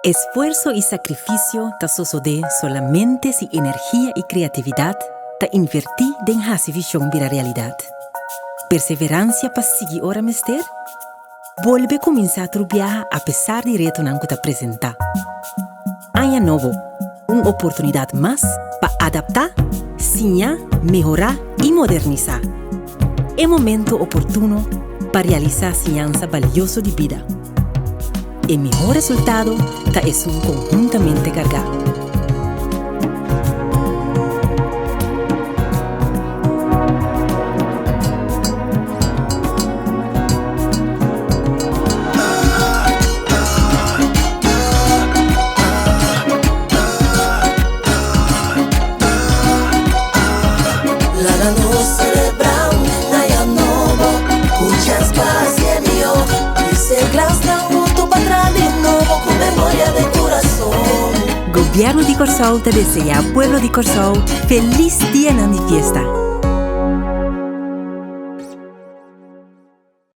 Esfuerso i sakrifisio ta sosodé solamente si energia i kreatividat ta invertí den hasi vishon bira realidat. Perseveransia pa sigui ora mester? Bolbe kuminsá tur biaha apesar di retonan ku ta presentá. Aña nobo, un oportunidat mas pa adaptá, siña, mehorá i modernisá. E momento oportuno pa realisá siñansa balioso di bida. E mihó resultado ta esun konhuntamente kargá. Laga nos selebrá un aña nobo ku chèns pa hasié mihó. Trese glasnan huntu pa traha di nobo ku memoria den kurason. Gobièrnu di Kòrsou ta deseá pueblo di Kòrsou felis dianan di fiesta.